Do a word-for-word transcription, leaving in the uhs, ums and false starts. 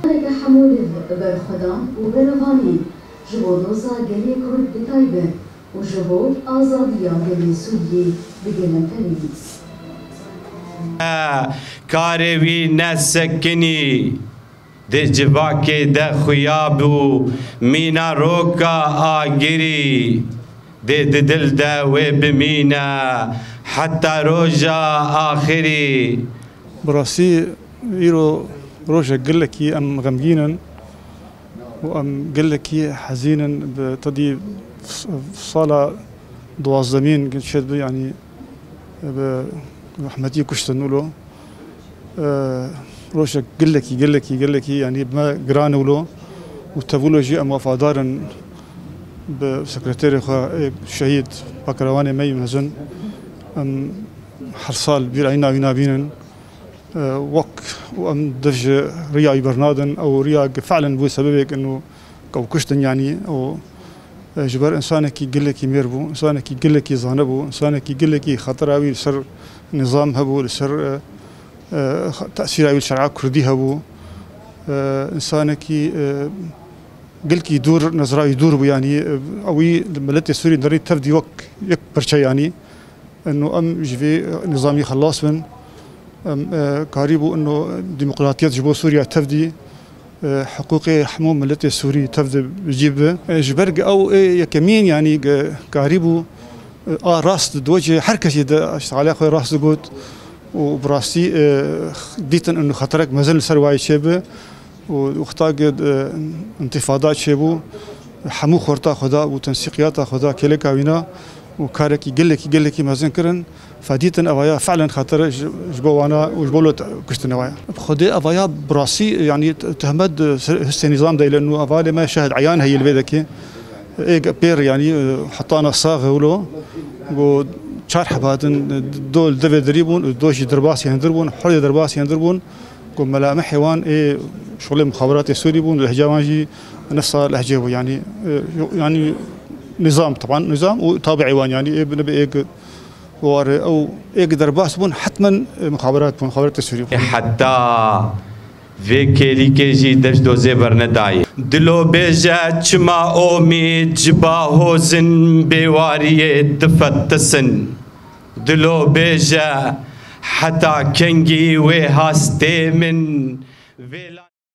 Kareke hemû li berxwedan û berevanî ji bo doza gelê Kurd bi taybet û ji bo azadiya gelê Sûriyê bi gelemperî. Karê wî ne sekinî, di civakê de xuya bû, mîna roka agirî, dê di dil de wê bimîne heta roja axirî. Bi rastî îro rojek gelekî em xemgîn in û em gelekî hezîn in. Bi tedî sala duwazdemîn çêdibe, yanî bi rehmetî kuştin wilo. Rojek gelekî, gelekî, gelekî, yanî bi me giran e wilo û tevwilo jî em wefadar in bi sekreterê xwe ê şehîd, pakrewanê me yî mezin. Em her sal bîrayîna wî nabînin. Wek û em dev ji riya wî bernadin, ew riya ki felen bû sebebêk ino ew kuştin, yanî ew ji ber insanekî gelekî mêr bû, insanekî gelekî zane bû, insanekî gelekî xetera wî li ser nizam hebû, li ser tesîra wî li şer'a kurdî hebû. Insanekî gelkî dûr, nezra wî dûr bû, yanî ewî li miletê Sûrî derî tevdî wek yek pirçe, yanî ino em ji vê nizamî xelas bin. Em karîbû ino demokratiyet ji bo Sûriya tevdî, hiqûqê hemû miletê Sûrî tevdi bi cî bibe. Ji ber ew ê yekemîn, yanî karîbû a rast di dojê her kesî de, îşte, ala xwe rast digot û bi rastî dîtin ino xeterek mezin li ser wayê çêbi. Û wexta ki intifada çêbû, hemû xorta xwe da û tensîqiyata xwe da kêleka wîna û karekî gelekî, gelekî mezin kirin. Fedîtin evaya felen xeter ji bo wana û ji bo lo kuştin evaya. Xwedê evaya bi rastî, yanî, tehmet histê nîzam deyle nû eva lê me şehid eyan heyî li vê dekê. Ê pêr, yanî, hetana sax e wilo. Go çar heba din, do li devê dirî bûn, do jî derbasî hindir bûn, hurdê derbasî hindir bûn. Ku melamehê wan ê şolê muxaberatê Sûrî bûn, lehca wan jî nifsa lehcê bû, yanî, yanî nizam, teban nizam û tabi'ê wan, yanî ê binebe êk ware ew êk derbas bûn, hetmen muxaberat bûn, muxaberatê Sûrî bûn. Heta vê kêlîkê jî deş dozê bernedayê. Dilo bêje çima omî ciba hozin bêwariyê difetisin. Dilo bêje heta kengî wê hastê min vê